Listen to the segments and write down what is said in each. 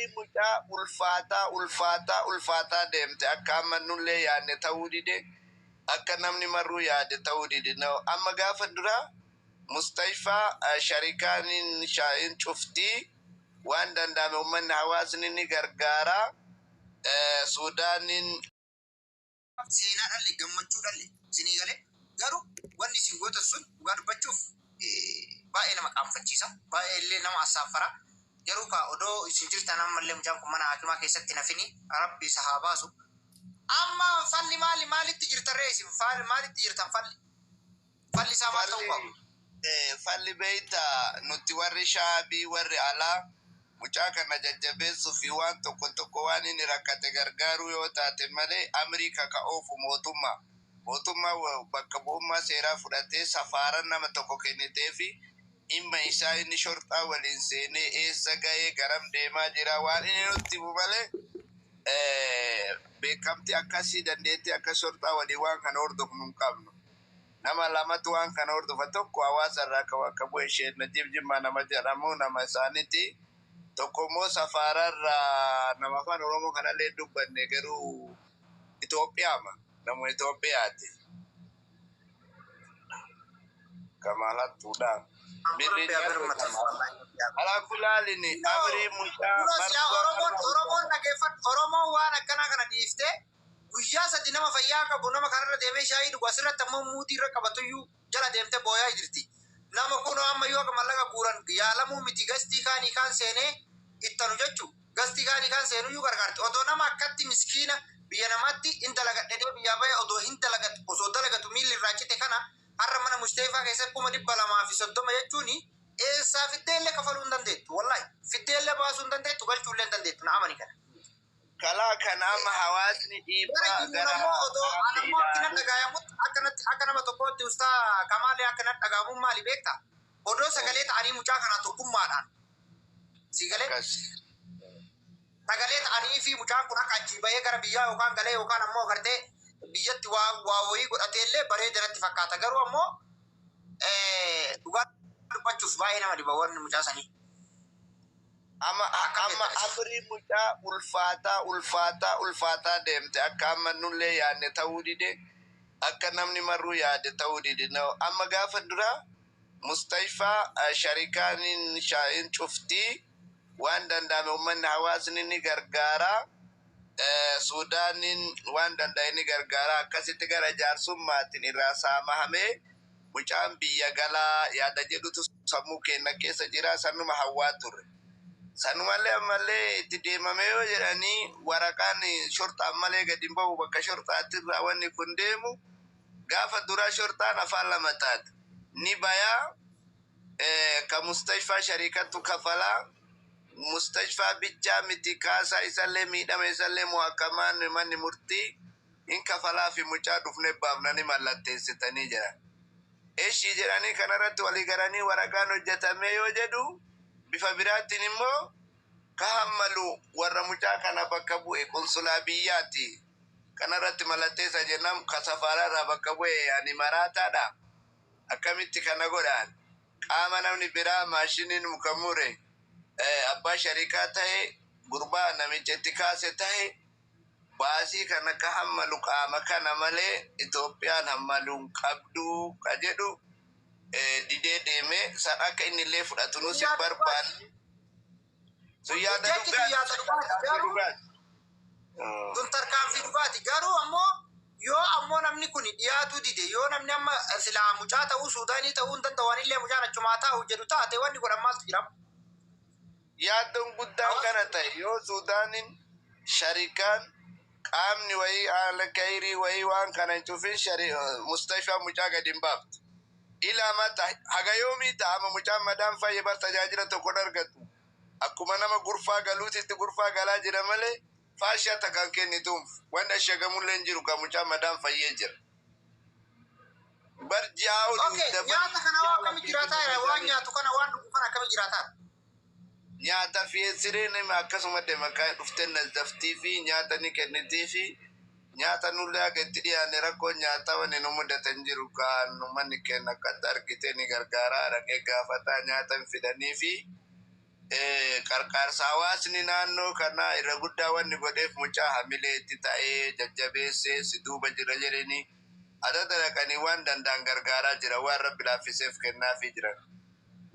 Amrii mucaa ulfaataa ulfaataa ulfaataa deemte. Akka amma nullee yaadne ta'uu dide, akka namni marruu yaade ta'uu dide. No, amma gaafa dura mustashfaa sharikaan hin cuftii, waan danda'ame ummanni, hawaasni ni gargaara. Suudaaniin Seenaa dhalle, gammachuu dhalle isinii galee. Garuu wanni isin gootan sun dhugaa dubbachuuf baay'ee nama qaanfachiisa, baay'ee illee nama assaaffara. Garuu kaa odoo isin jirtan ammallee mucaan kun mana hakimaa keessatti nafini, Rabbi isa haa baasu. Amma falli maali? Maalitti jirtan ree isin? Maalitti jirtan? Falli isaa maal ta'uu qaba? Falli beeyta, nuti warri shaabii, warri alaa, mucaa kana jajjabeessuu fi waan tokko tokko waan inni rakkate gargaaruu yoo taate malee, amrii kaka oofu mootummaa. Mootummaa bakka bu'ummaa seeraa fudhatee safaaran nama tokko kennitee fi dhimma isaa inni shorxaa waliin seenee eessa ga'ee, garam deemaa jira, waan inni nutti himu malee, beekamtii akkasii, dandeettii akka shorxaa waliin waan kana hordofnu hin qabnu. Nama lamatu waan kana hordofa. Tokko hawaasa irraa kan bakka bu'e Sheek Najiib Jimmaa nama jedhamu, nama isaaniiti. Tokko immoo safaararraa nama afaan Oromoo kanallee dubbanne, garuu Itoophiyaama. Nama Itoophiyaati. Kamaalattuudha. Rabbi haa birmatu. Alaa kulaalini amrii mucaa Kunoo silaa Oromoon dhageeffadhu, Oromoon waan akkanaa kana dhiiftee guyyaa 3 nama fayyaa qabu, nama kanarra deemee shaayii dhugu, asirratti ammoo muudii irra qabatuyyuu jala deemtee booyaa jirti. Nama kunoo amma yoo akka mallaqa guuran yaalamuu miti, gastii kaanii kaan seenee ittanu jechu, gastii kaanii kaan seenuyyuu gargaarti. Odoo nama akkatti miskiina biyya namaatti hin dalagadhedhee biyyaa bahe, odoo hin dalagatu, osoo dalagatu miilli irraa cite kana, har'a mana musteefaa keessatti 230,000 jechuun eessaa fiddee illee kafaluu hin dandeettu. Wallahi fiddee illee baasuu hin dandeettu, galchuu illee hin dandeettu, na amani kana. Kalaa kana amma hawaasni Gara dhiibbaa jiruun gara ammoo odoo an qaamni ammoo akka nan ilaalu. dhagayamutti, akkanatti akka nama tokkootti, ustaa Kamaalee, akka nan dhagahamuun maali beektaa? Odoo sagalee ta'anii mucaa kanaa tokkummaadhaan si galee Akkas. sagalee ta'anii fi mucaan kun akka achii bahee gara biyyaa yookaan galee yookaan ammoo gartee biyyatti waa waa wayii godhatee illee bareeda natti fakkaata. Garuu ammoo dhugaa dubbachuuf baay'ee nama dhiba warri mucaa sanii. Amma Akkam amma jettan isin? Amrii mucaa ulfaataa ulfaataa ulfaataa deemte. Akka amma nullee yaadne ta'uu dide, akka namni marruu yaade ta'uu dide. No, amma gaafa dura mustashfaa sharikaan hin cuftii, waan danda'ame ummanni, hawaasni ni gargaara. Suudaaniin waan danda'e ni gargaara. Akkasitti gara jaarsummaatiin irraa saamahamee mucaan biyya galaa yaada jedhutu sammuu keenya keessa jira. Sanuma hawwaa turre. Sanumallee ammallee itti deemame yoo jedhanii, waraqaan shorxaan malee gadi hin bahu. Bakka shorxaatirraa wanni kun deemu, gaafa duraa shorxaan afaan lama taate. Ni bayaa, ka mustashfaa shariikattu kafalaa. Mustashfaa bichaa miti, kaasaa isallee, miidhama isallee muhakamaan manni murtii hin kafalaa fi mucaa dhufne baafna ni mallatteessitanii jedhan. Eshii jedhanii kanarratti walii galanii waraqaan hojjetamee yoo jedhu, bifa biraatiin immoo ka hammalu warra mucaa kana bakka bu'e qunsulaa biyyaati. Kanarratti mallatteessa jennaan, ka safaaraa irraa bakka bu'e ani maraataadha. Akkamitti kana godhaan? Qaama namni biraa maashiniin muka mure abbaa sharikaa ta'e, gurbaa namicha itti kaase ta'e, baasii kana ka hammalu qaama kana malee Itoophiyaan hammaluu hin qabdu ka jedhu didee deeme. San akka inni illee fudhatu nus hin barbaanne. Sun yaada Jechi sun yaada dhugaati garuu dhugaati. Sun tarkaanfii dhugaati. Garuu ammoo yoo ammoo namni kun dhiyaatuu dide, yoo namni amma silaa mucaa ta'uu Suudaanii ta'uu hin danda'u, anillee mucaan achumaa taa'u jedhu taate, wanni godhan maaltu jira? Yaaddoon guddaan kana ta'e, yoo Suudaaniin sharikaan qaamni wayii haala kayrii wayii waan kana hin cufin, mustashfaa mucaa gadi hin baaftu. Ilaa mata haga yoomii ta'a? Amma mucaan madaan fayye bar tajaajila tokko hin argatu. Akkuma nama gurfaa galuutitti gurfaa galaa jira malee faashaa takkaan kennituuf wanni ashagamullee hin jiru, kan mucaan madaan fayyee jira. Bar ji'aa olii Okay, nyaata kana waa akkami jiraataa jira? Waan nyaatu kana, waan dhugu kana akkami jiraataa jira? Nyaata fi siree nama akkasuma deema kan dhuftee nazdaftii fi nyaata ni kennitii fi nyaata nullee akka itti dhiyaanne rakkoon nyaataa wanni nu mudate hin jiru. Kan uummanni keenya akkatti argite ni gargaaraa, dhaqee gaafataa, nyaata hin fidanii fi Qarqaarsa hawaasni naannoo kanaa irra guddaa wanni godheef mucaa hamilee itti ta'ee jajjabeessee si duuba jira jedhanii adada dhaqanii waan danda'an gargaaraa jira, waan Rabbi laaffiseef kennaafii jiran.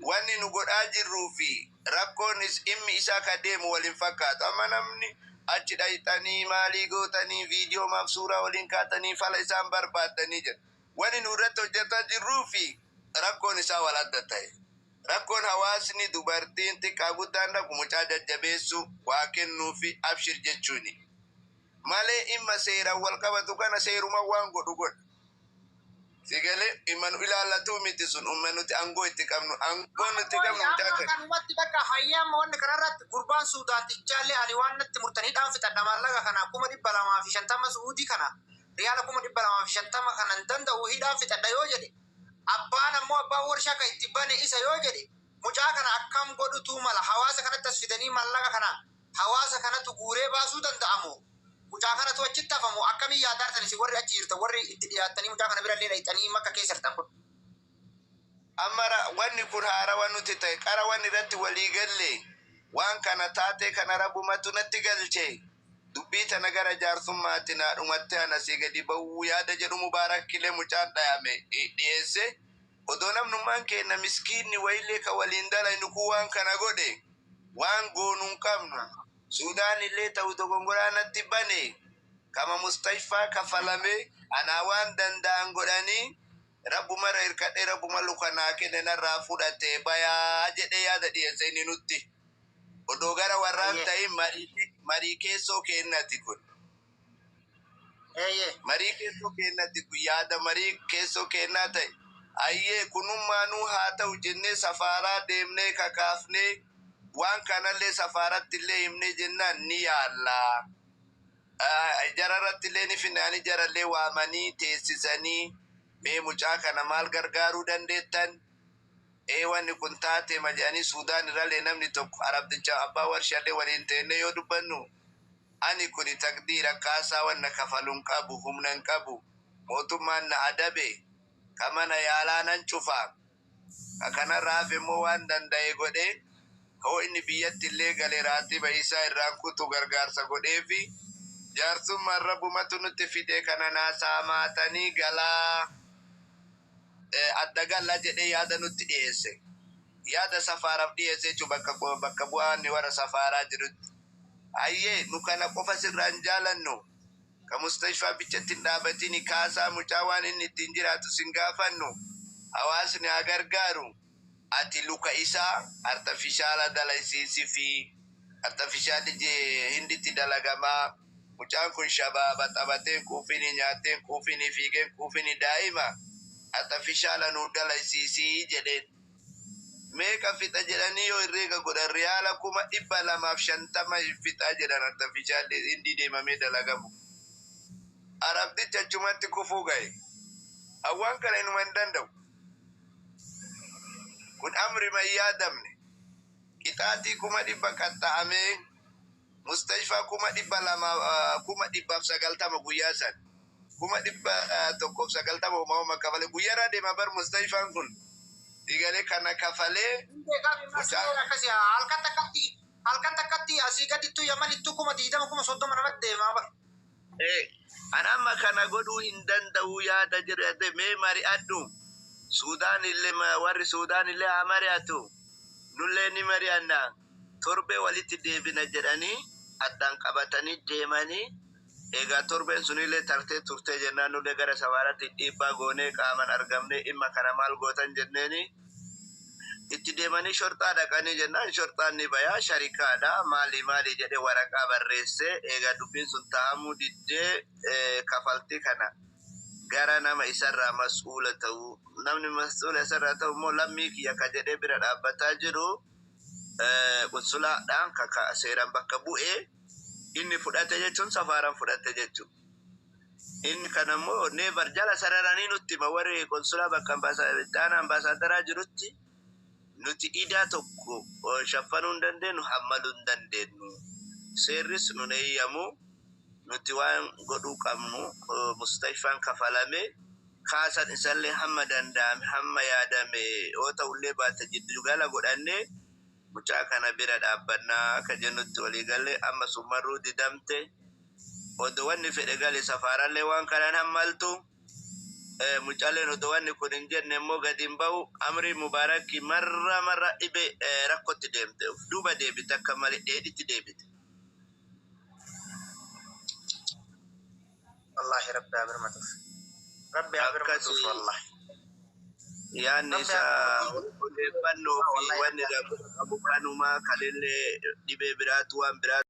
Wanni nu godhaa jirruu fi rakkoonis dhimmi isaa ka deemu waliin fakkaatu. Amma namni achi dhayxanii maalii gootanii viidiyoo maaf suuraa waliin kaatanii fala isaan barbaaddanii jedha. Wanni nu irratti hojjetaa jirruu fi rakkoon isaa wal adda ta'e. Rakkoon hawaasni dubartiin xiqqaa guddaan dhaqu mucaa jajjabeessuu, waa kennuu fi abshir jechuuni. Malee dhimma seeraan wal qabatu kana seeruma waan godhu godha. Sigalee dhimma nu ilaallatu miti sun, dhimma nuti aangoo itti qabnu. Aangoo nuti qabnu Amma mucaa kana. Kanumatti bakka hayyaa, amma wanni kanarratti gurbaan Suudaantichaallee ani waan natti murtanii dhaan fixadha, maallaqa kana 250,000 Suudii kana, riyaala 250,000 kana hin danda'u, hidhaan fixadha yoo jedhe, abbaan ammoo abbaan warshaa kan itti bane isa yoo jedhe, mucaa kana akkam godhutu mala? Hawaasa kanatti as fidanii maallaqa kana hawaasa kanatu guuree baasuu danda'amu, mucaa kanatu achitti hafamu, akkamii yaadaartan isin warri achi jirtan, warri itti dhiyaattanii mucaa kana bira illee dhayxanii makka keessa jirtan kun? Amma wanni kun haarawa nuti ta'e, qara wanni irratti walii galle waan kana taatee kana rabbumatu natti galche, dubbii tana gara jaarsummaatti naa dhumatte, ana asii gadi ba'uu yaada jedhu Mubaarakilee mucaan dhayame dhiyeesse. Odoo namnummaan keenya miskiinni wayillee ka waliin dalaynu kun waan kana godhe, waan goonuu hin qabnu. Suudaan illee ta'u dogongoraa natti bane, kama mustashfaa kafalame anaa waan danda'an godhanii, rabbumara hirkadhee, rabbuma lukanaa kenne narraa fudhate bayaa jedhee yaada dhiyeesse inni nutti. Odoo gara warraan ta'in marii keessoo kennati kun. Marii keessoo kennati kun yaada marii keessoo kennaa ta'e. Ayyee, kunummaanuu haa ta'u jennee safaaraa deemnee kakaafnee waan kanallee safaaratti illee himnee jennaan ni yaallaa. Jararratti illee ni finaanii, jarallee waamanii teessisanii, mee mucaa kana maal gargaaruu dandeettan? Ee, wanni kun taate ma jedhanii, Suudaan irrallee namni tokko arabdicha abbaa warshaallee waliin teennee yoo dubbannu, ani kuni takdiira kaasaa wanna kafaluun qabu, humna hin qabu, mootummaan na adabe, ka mana yaalaa nan cufa, ka kanarraa hafe immoo waan danda'e godhe, hoo inni biyyatti illee galee raatiba isaa irraan kutu gargaarsa godheefi, jaarsummaan rabbumatu nutti fide, kana naa saamaatanii galaa adda galla jedhee yaada nutti dhiyeesse. Yaada safaaraaf dhiyeesse jechuun bakka bu'aan warra safaaraa jirutti. Ayyee, nu kana qofa sirraan jaalannu. Ka mustashfaa bichatti hin dhaabatini, kaasaa mucaa waan inni ittiin jiraatu sin gaafannu. Hawaasni haa gargaaru. Ati luka isaa artificial dalaysiisi fi artificialli hinditti dalagamaa. Mucaan kun shabaaba, taphateen kuufini, nyaateen kuufini, fiigeen kuufini, daa'ima artificial nu dalaysiisii jedheen. Meeqa fixa jedhanii yoo herreega godhan, riyaala 250,000 fixa jedhan artificialli hindii deemamee dalagamu. Arabtichi achumatti kufuu gahe. Hawwaan kana inuma hin danda'u. Kun amri ma hin yaadamne. Qixaatii 100,000 qaxxa'amee mustashfaa 200,000, 190,000 guyyaa san. 190,000 uumama kafale guyyaarraa deema bar mustashfaan kun. Digalee kana kafalee mucaa Akkasii halkan takkatti asii gadittuu Yamanittuu 20,000, 30,000 namatti deemaa bara. An amma kana godhuu hin danda'u yaada jedhu, mee mari'adhu. Suudaan illee, warri Suudaan illee haa mari'atu. Nullee ni mari'anna. Torbee walitti deebina jedhanii addaan qabatanii deemanii, egaa torbeen sunillee tartee turtee jennaan, nullee gara safaaratti dhiibbaa goonee qaaman argamnee dhimma kana maal gootan jenneeni, itti deemanii shorxaa dhaqanii jennaan, shorxaan ni bayaa, sharikaadha, maali maali jedhe waraqaa barreessee, egaa dubbiin sun taa'amuu diddee, kafaltii kana gara nama isarraa mas'uula ta'u, namni mas'uula isarraa ta'u immoo lammii kiyya ka jedhee bira dhaabbataa jiru, qunsulaadhaan ka seeraan bakka bu'ee inni fudhate jechuun safaaraan fudhate jechuudha. Inni kana immoo neebar jala sararanii nutti hima, warri qonsulaa bakka itti ambaasaadaraa jirutti, nuti idaa tokko shaffanuu hin dandeenyu, hammaluu hin dandeenyu. Seerris nun eeyyamu, nuti waan godhuu qabnu mustashfaan kafalame, kaasan isallee hamma danda'ame hamma yaadame yoo ta'ullee baate jiddugala godhannee Mucaa kana bira dhaabbannaa akka jennutti walii galle. Amma summarruu didamte. Odoo wanni fedhe gale safaarallee waan kanaan hammaltu. Mucaaleen odoo wanni kun hin jenne immoo gadi hin bahu. Amrii Mubaarakii marra marra dhibee rakkotti deemte. Of duuba deebite, akka malee dheedhitti deebite. Wallaahi Rabbi haa birmatuuf. Rabbi haa birmatuuf. Akkasii. Wallaahi. Yaanni Rabbi isa haa birmatuuf. odeeffannoo fi Wallaahi wanni Rabbi haa qabu kanumaa kalillee dhibee biraatu waan biraatu.